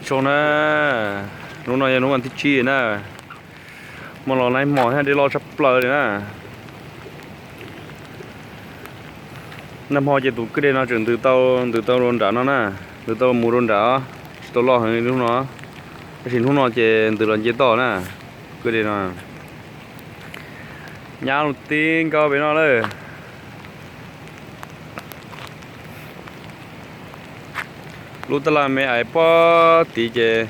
Zoo na, hnub no yog hnub vas thib tsib na, hmo los nag hmo thiab dej loj tshaj plaws li na. Nag hmo ces tus kwj dej no tseem ntws tau, ntws tau rau nram no na, ntws tau mus rau nram, tsis tau loj heev li hnub no, tab sis hnub no ces ntws los nce toj na, kwj dej no. Nyab los tib nkaus pem no lawm. Lub tab laj me ais pob tid ces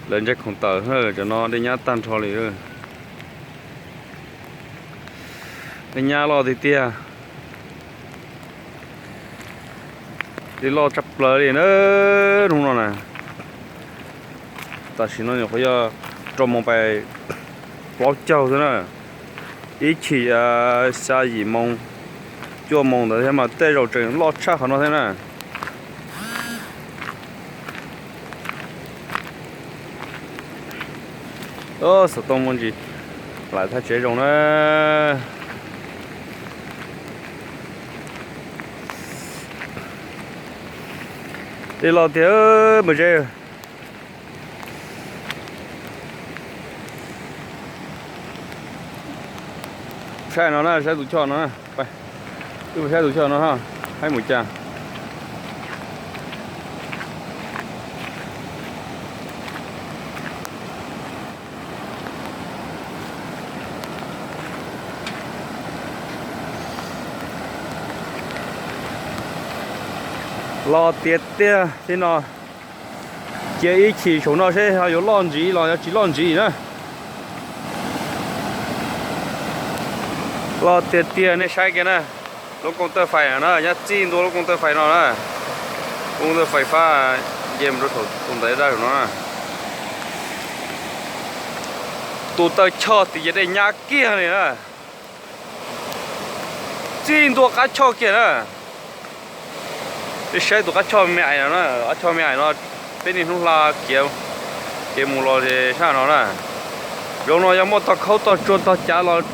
lawv ntsaig khoom tawm, cov no dej nyab tag nrho li. Dej nyab loj tiag tiag. Dej loj tshaj plaws li na, hnub no na. Tam sim no nyuam qhuav yog rau moos pais plaub caug xwb na. Ib chim xya yim moos, cuaj moos ntawd thiab mas tej zaum tseem loj tshaj qhov no thiab na. Xov tooj muaj ntsis lam thaj tsev zoo na. Dej loj tiag mas ze. Saib no na, saib tus choj no, wb saib tus choj no, saib mus cas. Loj tiag tiag thiab no. Cia ib chim saum no seb ho yuav loj ntxiv los yog tsis loj ntxiv na. Loj tiag tiag, nej saib kiag na. Lub koom tawj fais na, nyab txij ntua lub koom tawj fais no na. Koom tawj fais fab nce mus rau saum tus ntaiv daj saum no na. Tus taw choj tim ces dej nyab kiag li na. Txij ntua qab choj kiag na. Peb saib tus qab choj me ais no na, qab choj me ais no, peb niaj hnub hla khiav, khiav mus los sab no na. Zaum no yog muaj tog khaub tog tsuag tog cav los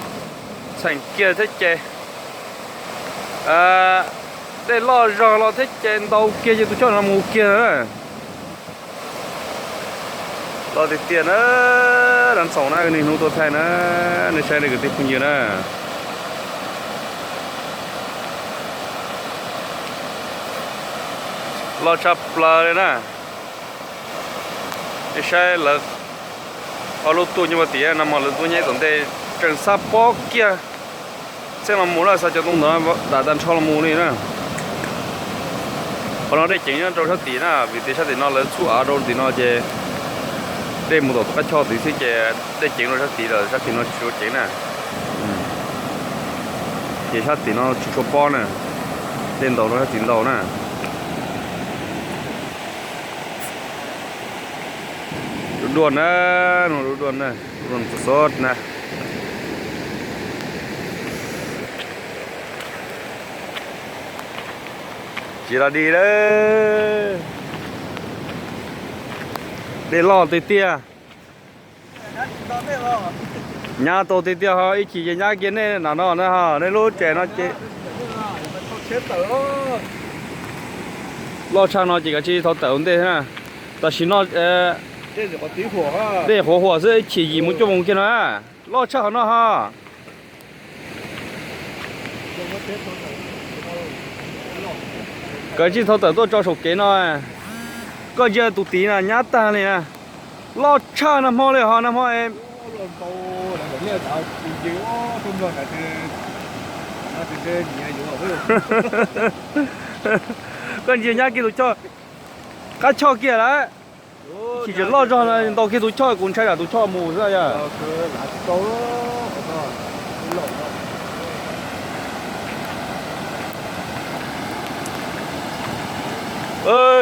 txheem kiag thiab ces dej loj zog los thiab ces ntaus kiag ces tus choj no mus kiag na. Loj tiag tiag na, dab ntxaus na, niaj hnub tuaj thaij na, nej saib nej kwv tij phooj ywg na. Loj tshaj plaws li na. Nej saib lawv ob lub tuj nyob tim no mas lawv tuaj nyob tom ntej tseem xa pob kiag. Txheej los mus na, xa cov tooj ntawd dam tag nrho los mus li na. Qhov no dej ceev nyob rau sab tim na, vim tias sab tim no lawv txhub av rau tim no ces dej mus tom tus qab choj tid xwb ces dej ceev rau sab tid lawm, sab tim no tsis tshua ceev na. Ces sab tim no tsis tshua pob na, dej ntaus rau sab tid ntau na. Dua dua na, dua dua na, dua dua xov xov na. Tsis los dig lawm. Dej loj tiag tiag. Nyab tau tiag tiag ho, ib chim ces nyab kiag nej nram no na ho, nej lub tsev no ces loj tshaj no ces kav tsij thov tawm ua ntej na. Tam sim no dej qhuav huam xwb, ib chim yim mus cuaj moos kiag no. Loj tshaj qhov no ho. Kav tsij thov tawm tuaj tso saum kev no. Koj ntsia tus tid na nyab tag li na. Loj tshaj nag hmo li ho, nag hmo. Koj ntsia nyab kiag tus choj, qab choj kiag lawm. Chim tseem loj zog no ntaus kiag tus choj, kuv ntshai tsam tus choj mus xwb yog.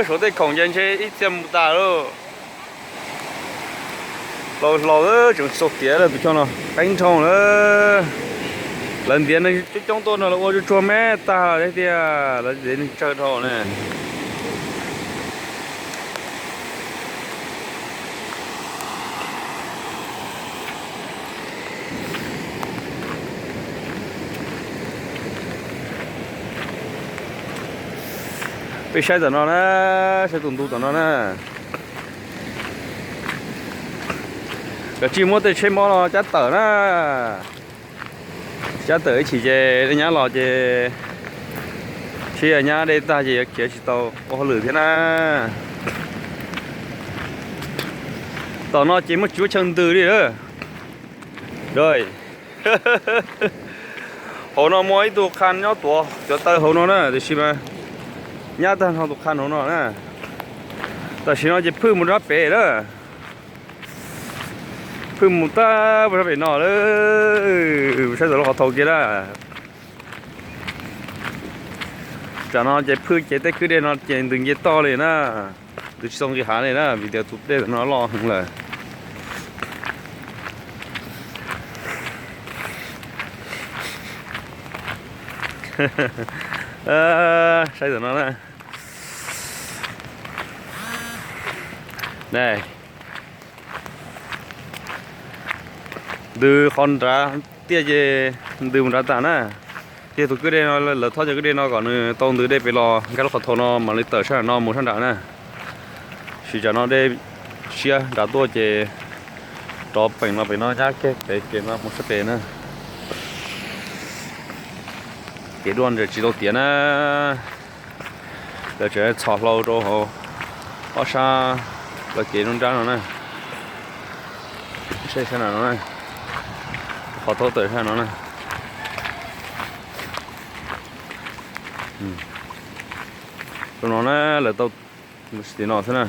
Suav tej khoom ces ntshe ib txhia mus tas lauj. Laus laus tseem xaus tiav lawm tus choj no, qeeb dhau lawm. Lawv ntiav neeg coob coob tuaj no lawv ua tsuag tsuag me tag tiag, lawv ntiav neeg tsawg dhau na. Peb saib tom no na, saib tus ntug tom no na. Cov tsis muaj tej tsheb mob los cab tawm na. Cab tawm ib chim ces dej nyab los ces, tsheb nyab dej tag ces yuav khiav tsis tau ua hauj lwm thiab na. Tom no ces muaj tsis muaj chaw ntws li lawm. Hauv no muaj ib tug qha nyob tuav cov taw hauv no na, tiam sis mas nyab tag nrho tus qha hauv no na. Tam sim no ces phwj mus rau pem na. Phwj mus tag rau pem no lawm, saib txog lub qhov thau kiag na. Tsam no ces phwj ces tej kwj dej no ces ntws nce toj li na, ntws tsis tau nqis hav li na, vim tias tus dej no loj heev lawm. Saib tam no na. Ntws qhov nrad tiaj ces ntws mus nrad tas na. Tiag tus kwj dej no lawv thob cov kwj dej no kom nws tau ntws dej pem los nkag lub qhov thau no mam li tawm sab no mus sab nrad na. Sis tsam no dej siab nrad tuaj ces rov peem los pem no nyab kiag pem kev no mus sab pem na. Kev duaj ntawd tsis tau tiav na. Lawv tseem txhos hlau rau hauv ob sab lawv kev nruab nrab no na. Sab no na, qhov thau tawm sab no na. Rau no na, lawv tau mus tim no xwb na.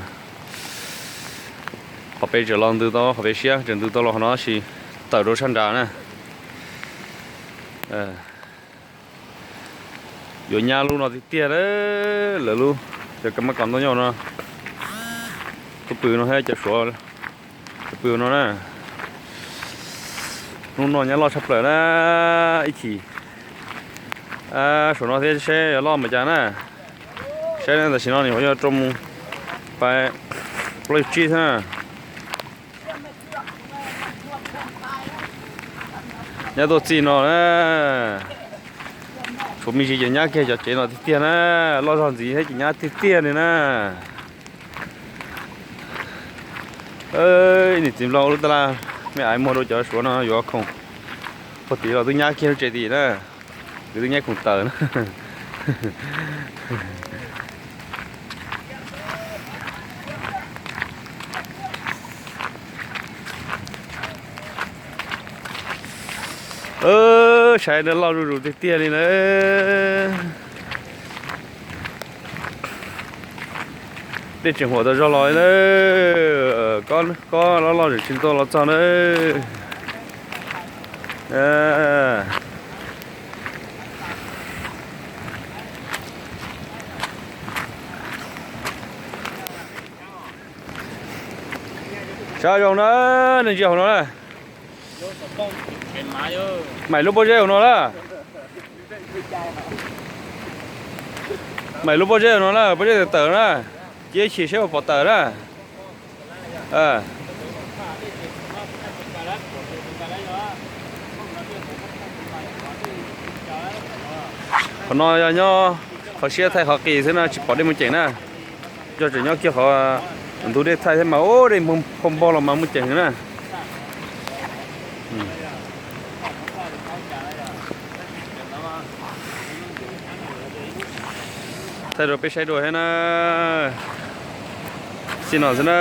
Qhov pem tseem los ntws tau, qhov pem siab tseem ntws tau los qhov no tab sis tawm rau sab nrad na. Yuav nyab lub no tiag tiag na, lawv lub, cov kav mab kom ntau nyob no, tus pw no thiab cov suav, tus pw no na. Hnub no nyab loj tshaj plaws na, ib chim suav no thiab seb yuav loj npaum cas na. Saib tam sim no nws yuav rau mus pais plaub tsib thiab na. Nyab tuaj txij no na, tshuav me ntsis ces nyab kiag cov tsev no tiag tiag na, loj zog ntxiv thiab ces nyab tiag tiag li na. Ib niam txiv Nplog ua lub taj laj me aiv muag rau cov suav no yuav khoom, puag tim los twb nyab kiag lub tsev tim na, kwv twb nyab khoom taws na. Saib na, loj zuj zus tiag tiag li na. Dej tseem huam tas zog los li na, kob loj loj tseem tsis tau los txog na. Sab zoo na, nej ntsia hauv no na. Maim lub pob zeb hauv no na. Maim lub pob zeb hauv no na, pob zeb tawm tawm na. Cia ib chim seb puas pom tawm na. Qhov no yog nyob qhov siab thaij qhov qis xwb na, tsis pom dej mus ceem na. Yog tseem nyob kiag qhov ntug dej thaij thiab mas ub dej phau npog los mas muaj ceem na. Thaij rau peb saib dua thiab na. Xij no xwb na.